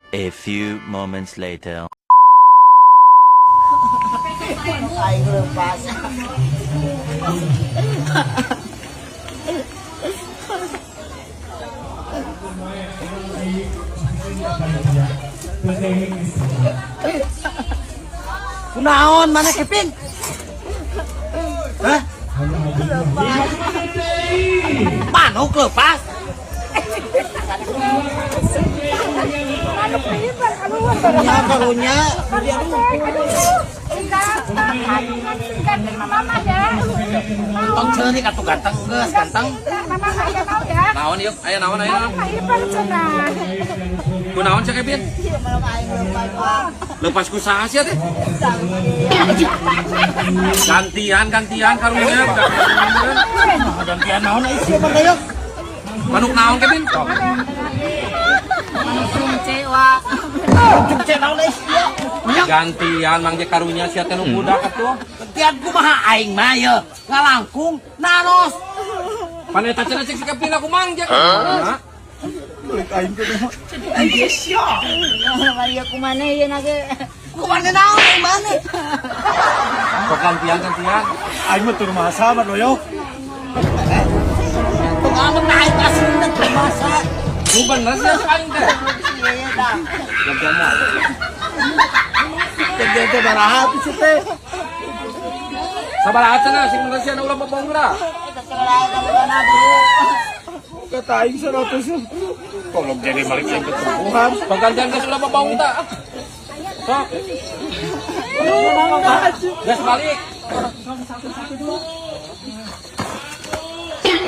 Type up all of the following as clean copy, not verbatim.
A few moments later. Aing lepas. Kunaon mana Kevin? Hah? Manuk lepas. Ya karunya. Tong ceurik atuh ganteng geus ganteng. Naon ieu? Aya naon aya naon? Kunaon sia Kevin? Lepas ku saha sia teh? Gantian gantian karunya. Gantian naon euy sia mah dayok. Manuk naon Kevin? Cek naon euy sia. Gantian Mang Jack karunya sia teh nu budak atuh. Gantian kumaha aing mah ye ngalangkung naros. Pan eta cenah cek si Kevin aku Mang Jack. Aing sia. Ieu kumane ieu na ge. Kumane naon aing mane? Kok gantian gantian? Aing mah tur masa mah doyok. Tong naik asli teh masa. Nu bener sia si aing teh. Gantian mah. Gantian teh baraha sih teh. Sabaraha cenah sing bener sia ulah bohong geura. Kata aing 100. Kolom jadi balik aing ke tumpuhan. Panggantian geus ulah bohong tah. Sok. Geus balik.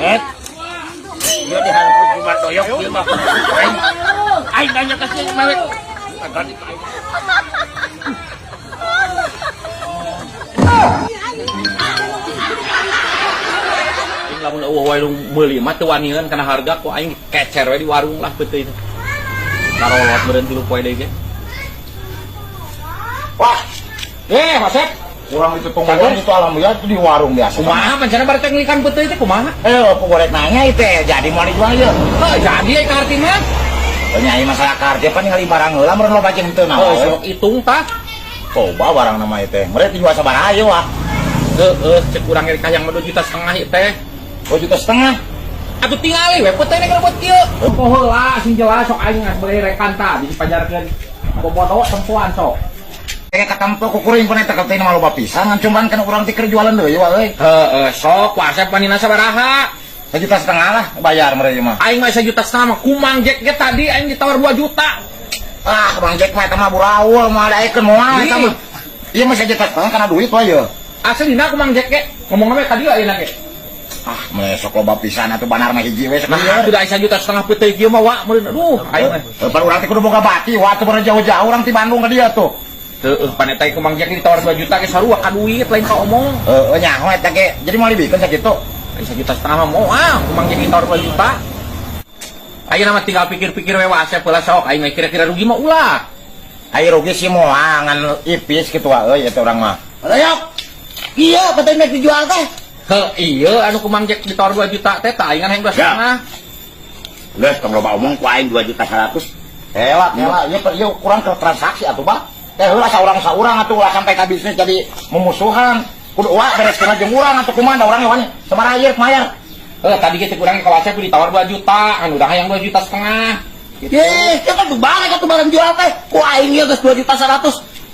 Et. Ieu dihareupeun ku mah doyok ieu mah. Aing aing nanya ka si mewek. Ganti ka aing. Aing lamun eueuh wae nu meuli mah teu wanian kana harga ku aing kecer we di warung lah peuteui teh. Karolot meureun 3 poe deui ge. Wah, Masep, kurang itu tungguan itu alhamdulillah itu di warung biasa. Kumaha pancana bari teh ngikan peuteui teh kumaha? Aku gorek nanya itu jadi mau dijual ya. Heuh, jadi ai ka harti mah. Nyai masalah kartu apa ningali barang heula meureun loba jeung teu Oh, naon. sok hitung tah. Coba barang nama itu. Mereka dijual sabaraha ieu wah? Heeh, cek urang ge kahayang mah 2,5 juta ieu teh. 2,5 juta. Atuh tingali we peuteui keur buat kieu. Tempo heula sing jelas sok aing sebagai rekan tah dipajarkeun. Bobodo tempoan sok. Kayak katempo kukuring pun eta ketin mah loba pisan ngan cuman kan urang teh keur jualan deui wah euy. Heeh, sok ku Asep wanina sabaraha? 1,5 juta lah bayar mereka mah. Aing mah 1,5 juta mah kumang Jack ge tadi aing ditawar 2 juta. Ah, Bang Jack mah eta mah buraul moal daekeun moal eta mah. Ieu mah 1,5 juta karena duit wae ye. Aslina kumang Jack ge ngomongna we ka dieu ayeuna ge. Ah, meh sok loba pisan atuh banar mah hiji we Nah, sakieu. atuh da 1,5 juta peuteui kieu mah wa meureun aduh aing mah. Pan urang teh kudu boga bati wa atuh bener jauh-jauh urang ti Bandung ka dieu tuh. Heeh, pan eta kumang Jack ditawar 2 juta ge sarua ka duit lain ka omong. Heeh, nyaho eta ge. Jadi moal dibikeun sakitu. 1,5 juta mah moal kumang Jack ditawar 2 juta. Ayeuna mah tinggal pikir-pikir we wa Asep heula sok aing mah kira-kira rugi mah ulah. Ai rugi sih moal ngan ipis kitu wa euy eta urang mah. Doyok. Iya, peuteuy mek dijual teh. Heuh, iya anu kumang Jack ditawar 2 juta teh tah aing kan hayang 2,5. Geus tong loba omong ku aing 2,1 juta. Helah, helah, ieu ieu kurang ke transaksi atuh bah. Teh heula saurang-saurang atuh ulah sampai ka bisnis jadi memusuhan. Kudu wa bereskeun jeung urang atuh kumaha da urang wani sabaraha ieu mayar. Heuh, tadi ge cek urang ka Asep ditawar 2 juta, kan urang hayang 2,5 juta. Gitu. Ye, ieu kan balik atuh barang jual teh. Ku aing ieu geus 2,1 juta.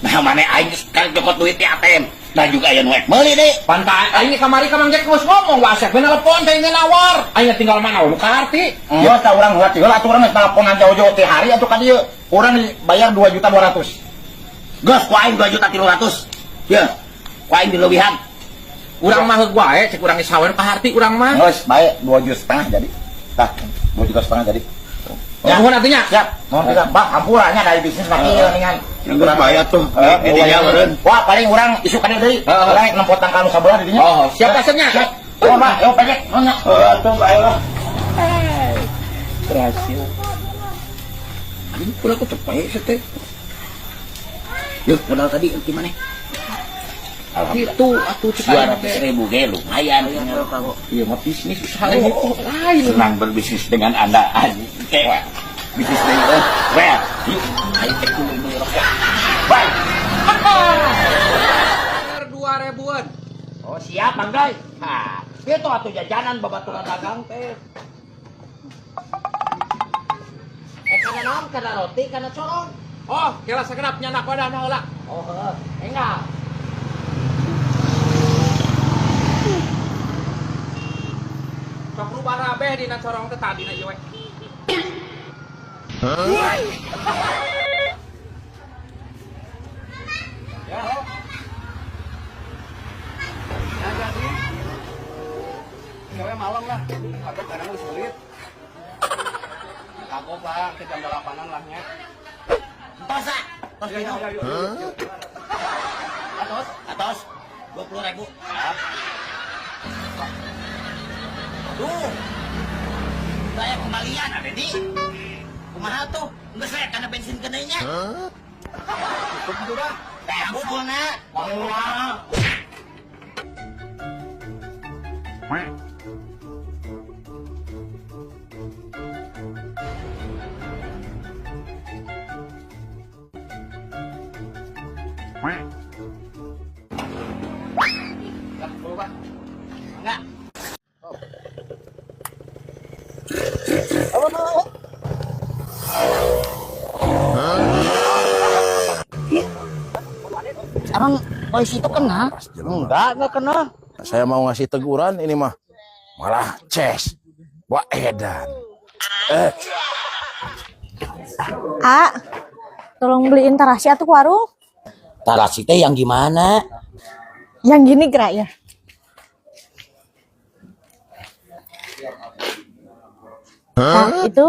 Nah, mane aing geus kali jokot duit di ATM. Nah juga aya nu rek meuli deui. Pan ka aing kamari ka Mang Jack geus ngomong wa Asep we nelpon teh nawar. Aing tinggal mana we nu kaharti. Ieu tah urang heula heula atuh urang geus teleponan jauh-jauh ti hari atuh ka dieu. Urang dibayar 2,2 juta. Geus ku aing 2,3 juta. Ye, ku aing dileuwihan. Urang mah heug wae cek urang geus sawer kaharti urang mah. Geus bae 2,5 juta jadi. Tah, 2,5 juta jadi. Ya. Nuhun atuh nya. Siap. Nuhun pisan. Bah, hampura nya dari bisnis mah kieu ningan. Geus bae atuh. Di dinya meureun. Wah, paling urang isukan deui. Urang nempo tangkal nu sabelah di dinya. Oh, siap asetnya. Siap. Oh, Bah, yo pejek. Nuhun nya. Heuh atuh bae lah. Berhasil. Aduh, kurang aku cepet sih teh. Yuk, modal tadi gimana? Itu atuh cek aing teh. 200.000 ge lumayan. Iya mah bisnis usaha gitu. Lain. Senang berbisnis dengan Anda. Anjing. Bisnis deui euy. Well, yuk aing teh kudu meuli rokok. Bye. 2 ribuan. Oh siap Mang Dai. Ha, kitu atuh jajanan babaturan dagang teh. Eh kana naon? Kana roti, kana corong. Oh, kela sakedap nyandak wadahna heula. Oh, heuh. Enggak. Sok rubah rabeh dina corong teh tadina ieu we. Gawe malam lah. Agak kadang sulit. Kagok lah ke jam 8-an lah nya. Tos, ah. Tos Ya, minum. ya, yuk, yuk, yuk. Atos, atos. 20.000. Tuh. Saya kembalian ada di. Kumaha tuh? Geus we kana bensin keneunya. Cukup itu dah. Teh na. Wah. Lah, bawa, Pak. Enggak. Emang polisi itu kena? Enggak kena. Saya mau ngasih teguran ini mah. Malah ces. Wah edan. Eh, A, tolong beliin tarasi atuh ke warung. Tarasi teh yang gimana? Yang gini gerak ya. Nah, itu.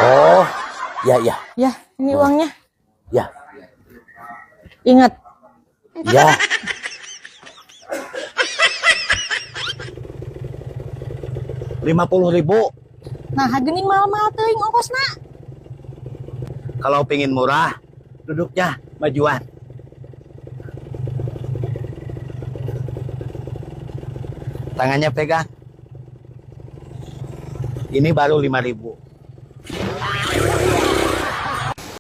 Oh, ya ya, Ya, ini uangnya. ya, Ingat, ya. 50.000. Nah, geuning mahal-mahal teuing ongkosna. Kalau pingin murah, duduknya majuan. Tangannya pegang. Ini baru 5.000.